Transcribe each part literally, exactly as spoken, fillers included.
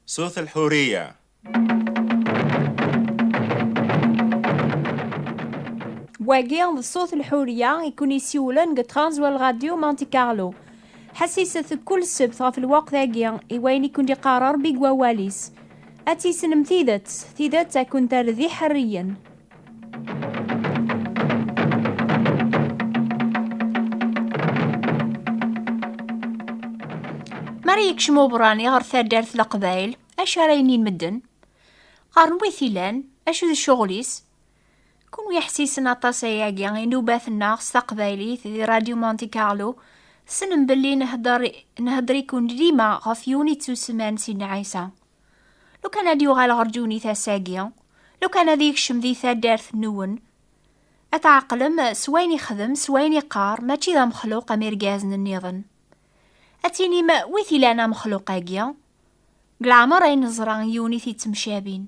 صوت الحرية. Wagi d Ṣṣut Lḥuriya i kun-isiwlen deg Transworld Radio Monte Carlo. Ḥessiset kul ssebt ɣef lweqt-agi i wayen i kun-d-iqqar Ṛebbi deg wawal-is. Ad tissnem tidet, tidet ad kun-terr d iḥerriyen. Mi ara yekcem uberrani ɣer taddart Leqbayel, acu ara inin medden? Qqaren wi t-ilan, acu d ccɣel-is? Kunwi ḥessisen aṭas ayagi i nnubat-nneɣ s taqbaylit di Radio Monte Carlo, tessnem belli nhedder, nhedder-ikun dima ɣef yiwen ittusemman Sidna Ɛisa. Lukan ad yuɣal ɣer ddunit ass-agi, lukan ad yekcem di taddart-nwen, ad tɛeqlem s wayen ixdem, s wayen iqqar, mačči d amexluq am irgazen nniḍen. Ad tinim wi t-ilan amexluq-agi? Deg leɛmer ay neẓra yiwen i t-ittemcabin.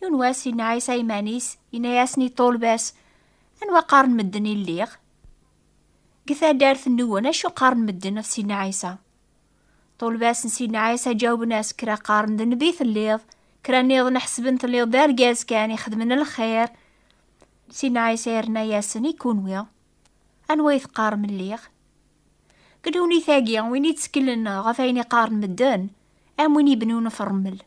Yiwen wass, Sidna Ɛisa iman-is, yenna-yasen i ṭṭulba-s, "Anwa qqaren medden i lliɣ?" Deg taddart-nwen, acu qqaren medden ɣef Sidna Ɛisa? Ṭulba-s n Sidna Ɛisa ǧawben-as, "Kra qqaren d nnbi telliḍ, kra nniḍen ḥesben telliḍ d argaz kan ixedmen lxir." Sidna Ɛisa yerna-yasen, "I kunwi? Anwa i teqqarem lliɣ?" Deg ddunit-agi, win itteklen ɣef ayen i qqaren medden, am win ibennun ɣef ṛṛmel.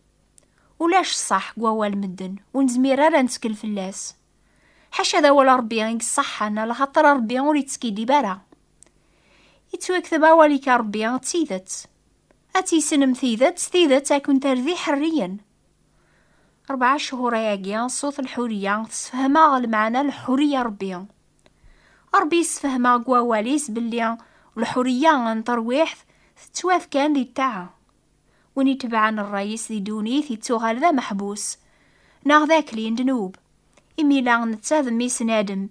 Ulac ṣṣeḥ deg wawal medden, ur nezmir ara ad nettkel fell-as. Ḥaca d awal Ṛebbi i yeṣṣaḥen, alaxaṭer Ṛebbi ur yettskiddib ara. Yettwakteb awal-ik a Ṛebbi d tidet. Ad tissnem tidet, tidet ad ken-terr d iḥerriyen. Rebɛa cchur ayagi, Ṣṣut Lḥuriya tessefhem-aɣ lmeɛna n lḥuriya n Ṛebbi. Ṛebbi yessefhem-aɣ deg wawal-is belli lḥuriya n terwiḥt tettwaf kan di ṭṭaɛa. Win itebɛen ṛṛay-is di ddunit yettuɣal d ameḥbus, neɣ d akli n ddnub. Imi la netta d mmi-s n Adem,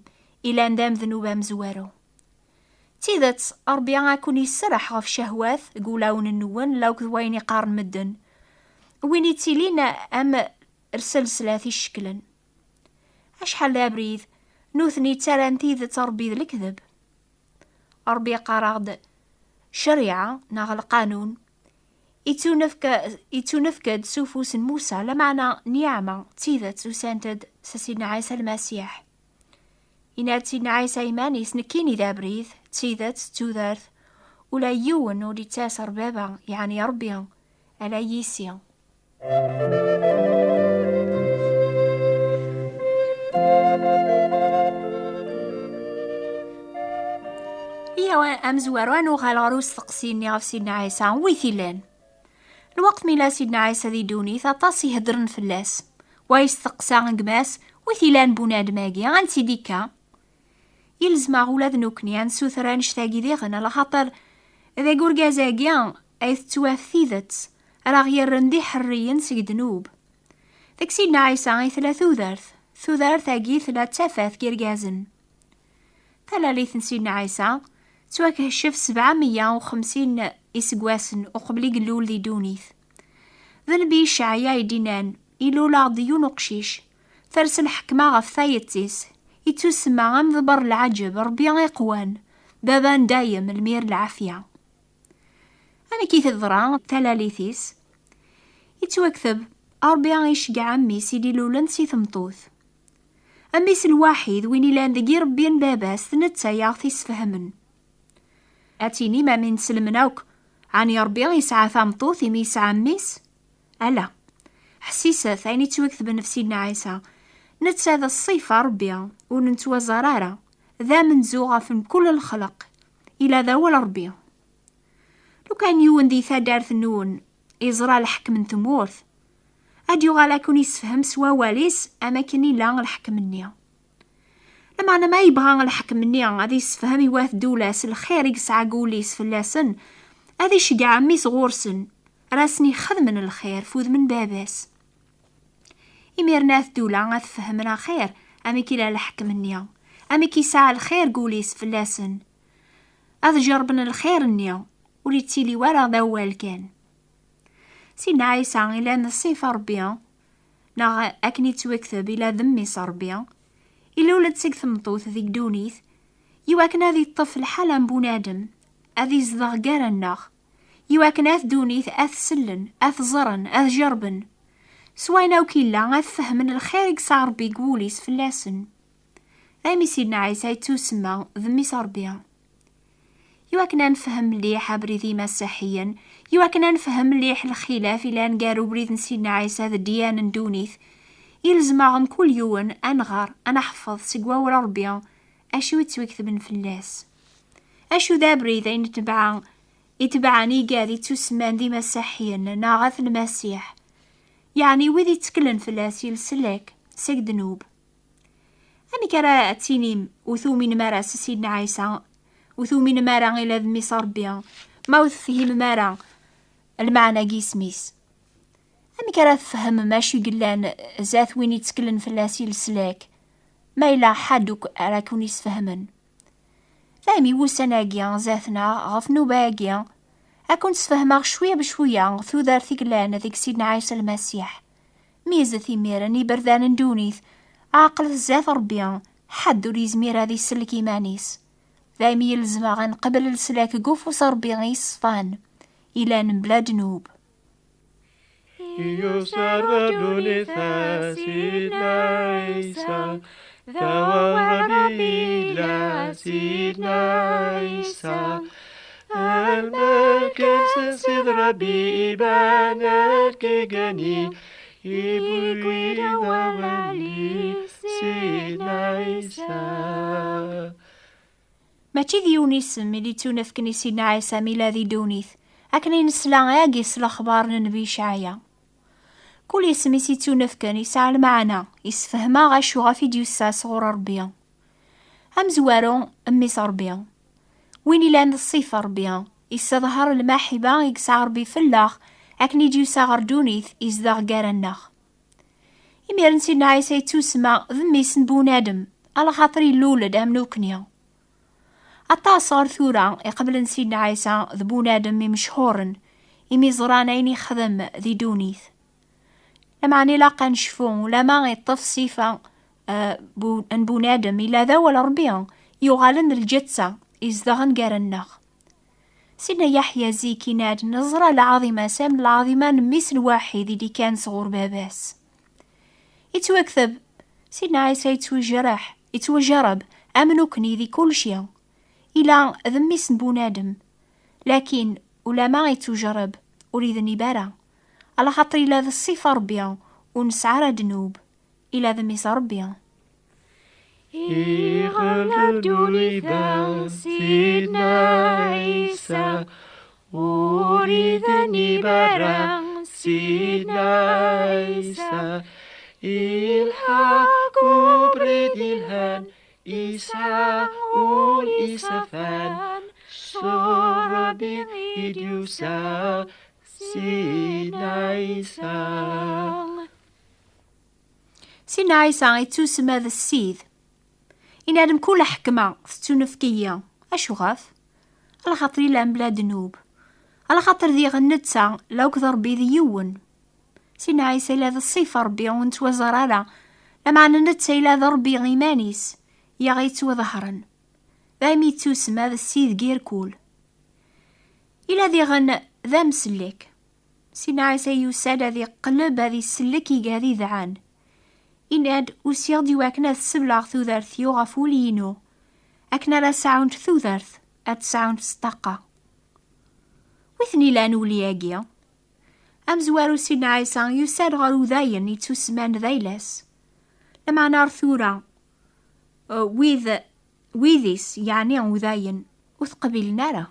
ilan d amednub amezwaru. D tidet, Ṛebbi ad ken-iserreḥ ɣef ccehwat deg wulawen-nwen, la akked wayen i qqaren medden. Win ittilin am lselslat icekklen. Acḥal d abrid, nutni ttarran tidet Ṛebbi d lekdeb. Ṛebbi yeqqar-aɣ-d ccariɛa neɣ lqanun, ittunefk-, ittunefk-d s ufus n Musa, lameɛna nniɛma d tidet usant-d s Sidna Ɛisa Lmasiḥ. Yenna-d Sidna Ɛisa iman-is, "Nekkini d abrid, d tidet, d tudert, ula yiwen ur d-ittas ɣer Baba, yeɛni Ṛebbi, ala yis-i." Iyaw, amezwaru, ad nuɣal ɣer usteqsi-nni ɣef Sidna Ɛisa, wi t-ilan? Lweqt mi la Sidna Ɛisa di ddunit, aṭas i heddren fell-as. Wa yesteqsa gma-s, "Wi t-ilan bunadem-agi? Ansi d-ikka?" Yelzem-aɣ ula d nekkni ad nessuter annect-agi diɣen, alaxaṭer deg urgaz-agi ay tettwaf tidet, ara ɣ-yerren d iḥerriyen seg ddnub. Deg Sidna Ɛisa ay tella tudert. Tudert-agi tella d tafat n yirgazen. Talalit n Sidna Ɛisa tettwakeccef sebɛa meyya u xemsin iseggasen uqbel i yellul di ddunit. D nnbi Icɛaya i d-innan, "Ilul-aɣ-d yiwen uqcic, ters lḥekma ɣef tayet-is, ittusemma amḍebber n lɛaǧeb, Ṛebbi iqwan, baba n dayem, lmir n lɛafya." Amek i teḍra talalit-is? Yettwakteb, Ṛebbi iceggeɛ mmi-s i d-ilulen si tmeṭṭut. Mmi-s lwaḥid, win ilan deg irebbi n baba-s, d netta i aɣ-t-isfehmen. Ad tinim am inselmen akk, ɛni Ṛebbi yesɛa tameṭṭut imi yesɛa mmi-s? Ala. Ḥessiset ayen yettwaketben ɣef Sidna Ɛisa. Netta d ṣṣifa Ṛebbi, ur nettwaẓer ara. D amenzu ɣef mkul lexleq. Ila d awal Ṛebbi. Lukan yiwen di taddart-nwen iẓra leḥkem n tmurt, ad yuɣal ad ken-issefhem s wawal-is am akken ila leḥkem-nni. Lameɛna ma yebɣa leḥkem-nni ad issefhem i wat ddula s lxir i yesɛa deg wul-is fell-asen, ad iceggeɛ mmi-s ɣur-sen, ara asen-ixedmen lxir f udem n baba-s. Imiren at ddula ad fehmen axir amek ila leḥkem-nni, amek yesɛa lxir deg wul-is fell-asen. Ad jerrben lxir-nni, ur yettili wara d awal kan. Sidna Ɛisa ilan d ṣṣifa Ṛebbi, neɣ akken yettwakteb ila d mmi-s Ṛebbi, ilul-d seg tmeṭṭut deg ddunit, iwakken ad iṭṭef lḥala n bunadem, ad izdeɣ gar-aneɣ, iwakken at ddunit ad t-sellen, ad t-ẓren, ad t-jerben. S wayen akk yella, ad fehmen lxir i yesɛa Ṛebbi deg wul-is fell-asen. Daymi Sidna Ɛisa yettusemma d mmi-s n Ṛebbi. Iwakken ad nefhem mliḥ abrid imasiḥiyen, iwakken ad nefhem mliḥ lxilaf yellan gar ubrid n Sidna Ɛisa d ddiyana n ddunit, ilzem-aɣ mkul yiwen ad nɣer, ad neḥfeḍ seg wawal n Ṛebbi acu i ttwaketben fell-as. Acu d abrid ay netbeɛ, itebɛen igad ittusemman d imasiḥiyen neɣ at Lmasiḥ, yeɛni wid itteklen fell-as i leslak seg ddnub. Amek ara ad tinim ur tuminem ara s Sidna Ɛisa, ur tuminem ara ila d mmi-s n Ṛebbi, ma ur tefhimem ara lmeɛna n yisem-is? Amek ara tfehmem acu i yellan zdat win itteklen fell-as i leslak, ma yella ḥedd ur k-, ara ken-isfehmen? Daymi wussan-agi zdat-neɣ ɣef nnuba-agi, ad ken-sfehmeɣ cwiya becwiya tudert i yellan deg Sidna Ɛisa Lmasiḥ. Meyyzet imiren iberdan n ddunit, ɛqlet zdat Ṛebbi, ḥedd ur yezmir ad isellek iman-is. Daymi ilzem-aɣ ad nqebel leslak deg ufus n Ṛebbi i yeṣfan, ilan mebla ddnub. Yusa-d ɣer ddunit-a Sidna Ɛisa, d awal n Ṛebbi yella Sidna Ɛisa. Alma kan s Sid Ṛebbi iban akken gani, iwwi-d awal-is Sidna Ɛisa. Mačči d yiwen isem i d-ittunefken i Sidna Ɛisa mi yella di ddunit, akken i nesla yagi s lexbar n Nnbi Icɛaya. Kul isem i s-ittunefken yesɛa lmeɛna, yessefhem-aɣ acu ɣef i d-yusa sɣur Ṛebbi. Amezwaru, mmi-s Ṛebbi. Win ilan d ṣṣifa Ṛebbi, yesseḍher lmaḥiba i yesɛa Ṛebbi fell-aɣ, akken i d-yusa ɣer ddunit, izdeɣ gar-aneɣ. Imiren Sidna Ɛisa yettusemma d mmi-s n bunadem, alaxaṭer ilul-d am nukni. Aṭas ɣer tura iqeblen Sidna Ɛisa d bunadem imechuren, imi ẓran ayen ixdem di ddunit. Lameɛna ilaq ad necfu, ulama iṭṭef ṣṣifa, eh, bu-, n bunadem, ila d awal Ṛebbi, yuɣalen d lǧetta, izedɣen gar-aneɣ. Sidna Yeḥya zik yenna-d: "Neẓra lɛaḍima-s am lɛaḍima n mmi-s lwaḥid i d-ikkan sɣur baba-s." Ittwakteb, Sidna Ɛisa yettwejreḥ, yettwajerreb, am nukni di kulci. Ila d mmi-s n bunadem. Lakin, ulama yettwajerreb, ur idnib ara. Alaxaṭer ila d ṣṣifa Ṛebbi, ur nesɛa ara ddnub. Ila d mmi-s Ṛebbi. Iɣelb ddunit-a Sidna Ɛisa, ur idnib ara Sidna Ɛisa. Ilḥa deg ubrid ilhan, isɛa ul isafan, sɣur Ṛebbi i d-yusa Sidna Ɛisa. Sidna Ɛisa yettusemma d Ssid. Yenna-d: "Mkul ḥekma tettunefk-iyi." Acuɣef? Alaxaṭer ila mebla ddnub. Alaxaṭer diɣen netta, la akked Ṛebbi d yiwen. Sidna Ɛisa ila d ṣṣifa Ṛebbi ur nettwaẓer ara, lameɛna netta ila d Ṛebbi iman-is, i aɣ-yettwaḍehren. Daymi yettusemma d Ssid deg irkul. Ila diɣen d amsellek. Sidna Ɛisa yusa-d ad iqleb, ad isellek igad idɛan. Yenna-d: "Usiɣ-d iwakken ad sebleɣ tudert-iw ɣef wul-inu, akken ara sɛunt tudert, ad sɛunt s ṭṭaqa." Wi ten-ilan wul-agi? Amezwaru Sidna Ɛisa yusa-d ɣer udayen yettusemman d ayla-s. Lameɛna ar tura, eh, wid, wid-is, yeɛni udayen, ur t-qbilen ara.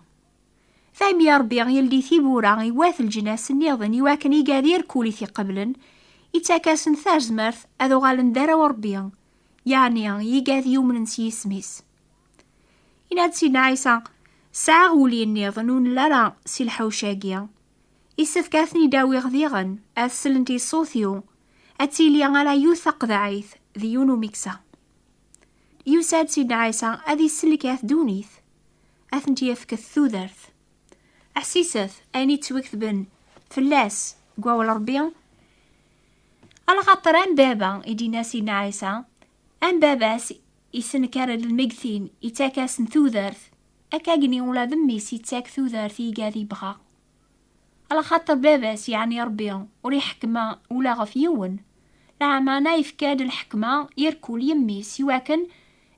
Daymi Ṛebbi yeldi tiwwura i wat leǧnas nniḍen iwakken igad irkul i t-iqeblen, ittak-asen tazmert ad uɣalen d arraw n Ṛebbi, yeɛni igad yumnen s yisem-is. Yenna-d Sidna Ɛisa: "Sɛiɣ wulli nniḍen ur nelli ara si lḥewc-agi. Yessefk ad ten-id-awiɣ diɣen, ad slent i ṣṣut-iw, ad tili ala yiwet taqeḍɛit d yiwen umeksa." Yusa-d Sidna Ɛisa ad isellek at ddunit, ad tent-yefk tudert. Ḥsiset ayen yettwaketben fell-as deg wawal Ṛebbi. Alaxaṭer am baba, i d-yenna Sidna Ɛisa, am baba-s isenkar-d lmegtin, ittak-asen tudert, akka gni ula d mmi-s ittak tudert i igad ibɣa. Ala xaṭer baba-s, yeɛni Ṛebbi, ur iḥekkem ula ɣef yiwen. Lameɛna yefka-d lḥekma irkul yemmi-s, iwakken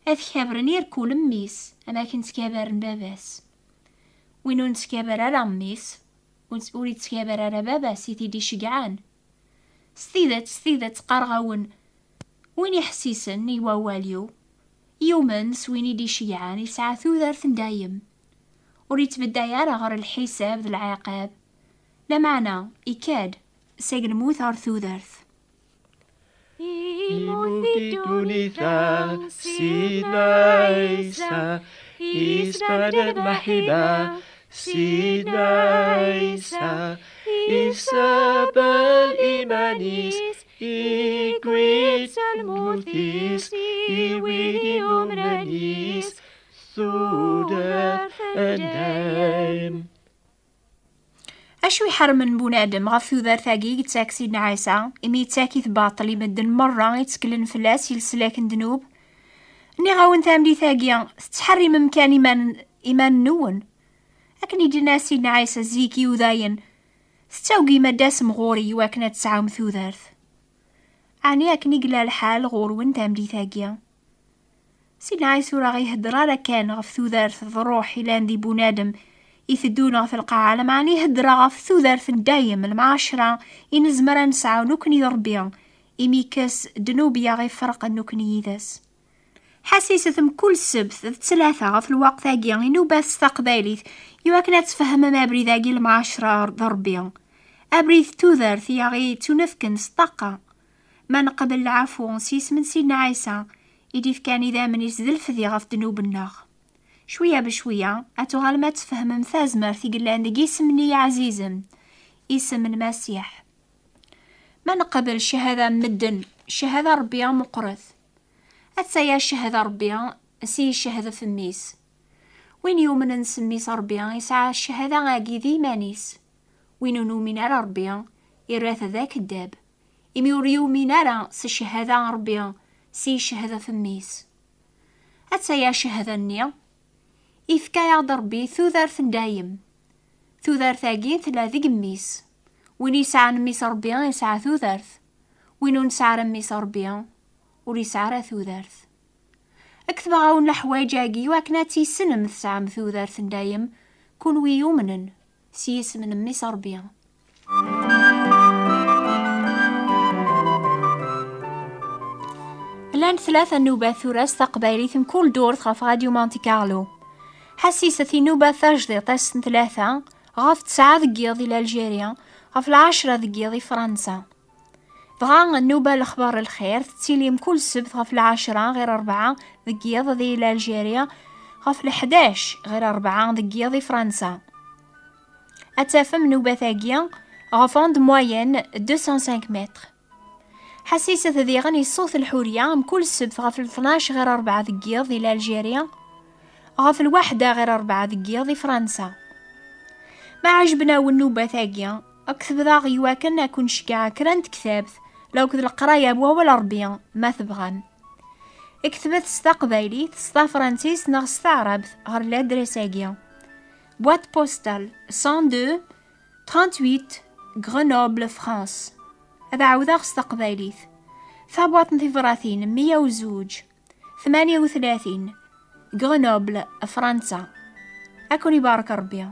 ad t-kabren irkul mmi-s, am akken ttkabaren baba-s. Win ur nettkabar ara mmi-s, ur tt-, ur ittkabar ara baba-s i t-id-iceggɛen. S tidet, s tidet, qqareɣ-awen, win iḥessisen i wawal-iw, yumen s win i d-iceggɛen, yesɛa tudert n dayem. Ur yettbedday ara ɣer lḥisab d lɛiqab, lameɛna ikad seg lmut ɣer tudert. Yemmut di ddunit-a Sidna Ɛisa, isbad lmaḥiba. Sidna Ɛisa isabal iman-is, iwwi-d s lmut-is i wid yumnen yis tudert n dayem. Acu iḥermen bunadem ɣef tudert-agi i yettak Sidna Ɛisa, imi yettak-it baṭel i medden merra itteklen fell-as i leslak n ddnub? Nniɣ-awen tameddit-agi, tettḥerrimem kan iman, iman-nwen. Akken i d-yenna Sidna Ɛisa zik i Yudayen, tettawgim ad d-tasem ɣur-i iwakken ad tesɛum tudert. Ɛni akken i yella lḥal ɣur-wen tameddit-agi? Sidna Ɛisa ur aɣ-ihedder ara kan ɣef tudert d ṛṛuḥ ilan di bunadem iteddun ɣef lqaɛa, lameɛna ihedder ɣef tudert n dayem, lemɛacra i nezmer ad nesɛu nekkni d Ṛebbi, imi yekkes ddnub i aɣ-iferqen nekkni yid-s. Ḥassiset mkul ssebt d ttlata ɣef lweqt-agi i nubat s taqbaylit, iwakken ad tfehmem abrid-agi n lemɛacra d Ṛebbi. Abrid d tudert i aɣ-ittunefken s ṭṭaqa. Ma neqbel lɛafu s yisem n Sidna Ɛisa, i d-ifkan idammen-is d lefdi ɣef ddnub-nneɣ. Cwiya becwiya, ad tuɣalem ad tfehmem tazmert i yellan deg yisem-nni ɛzizen, isem n Lmasiḥ. Ma neqbel ccahada n medden, ccahada n Ṛebbi meqqret. Atta-ya ccahada n Ṛebbi, s i yeched f mmi-s. Win yumnen s mmi-s Ṛebbi, yesɛa ccahada-agi d iman-is. Win ur numin ara Ṛebbi, irra-t d akeddab, imi ur yumin ara s ccahada n Ṛebbi, s i yeched f mmi-s. Atta-ya ccahada-nni, ifka-yaɣ-d Ṛebbi tudert n dayem. Tudert-agi tella deg mmi-s. Win yesɛan mmi-s Ṛebbi yesɛa tudert. Win ur nesɛi ara mmi-s Ṛebbi, ur yesɛi ara tudert. Ketbeɣ-awen leḥwayeǧ-agi iwakken ad tissinem tesɛam tudert n dayem, kunwi yumnen s yisem n mmi-s Ṛebbi. Llant tlata nnubat tura s taqbaylit mkul ddurt ɣef Radio Monte Carlo. Ḥassiset i nnubat tajdiṭ ass n tlata ɣef tesɛa deg yiḍ i Lalǧeri, ɣef lɛecra deg yiḍ i Fransa. Dɣa nnuba n lexbar n lxir tettili mkul ssebt ɣef lɛecra ɣir rebɛa deg yiḍ di Lalǧeri, ɣef leḥdac ɣir rebɛa deg yiḍ i Fransa. Ad tafem nnubat-agi ɣef onde moyenne deux cent cinq mètres. Ḥassiset diɣen i Ṣṣut Lḥurya mkul ssebt ɣef tnac ɣir rebɛa deg yiḍ di Lalǧeri, ɣef lwaḥda ɣir rebɛa deg yiḍ i Fransa. Ma ɛejben-awen nnubat-agi, ketbet-aɣ iwakken ad ken-ceggɛeɣ kra n tektabt, la akked leqraya n wawal Ṛebbi, ma tebɣam. Ketbet s taqbaylit, s tafransist neɣ s taɛrabt ɣer ladres-agi: boîte postale cent deux, trente-huit, Grenoble, France. Ad ɛawdeɣ s taqbaylit: tabwaṭ n tibratin meyya u zuǧ, tmanya u tlatin, Grenoble, Fransa. Ad ken-ibarek Ṛebbi.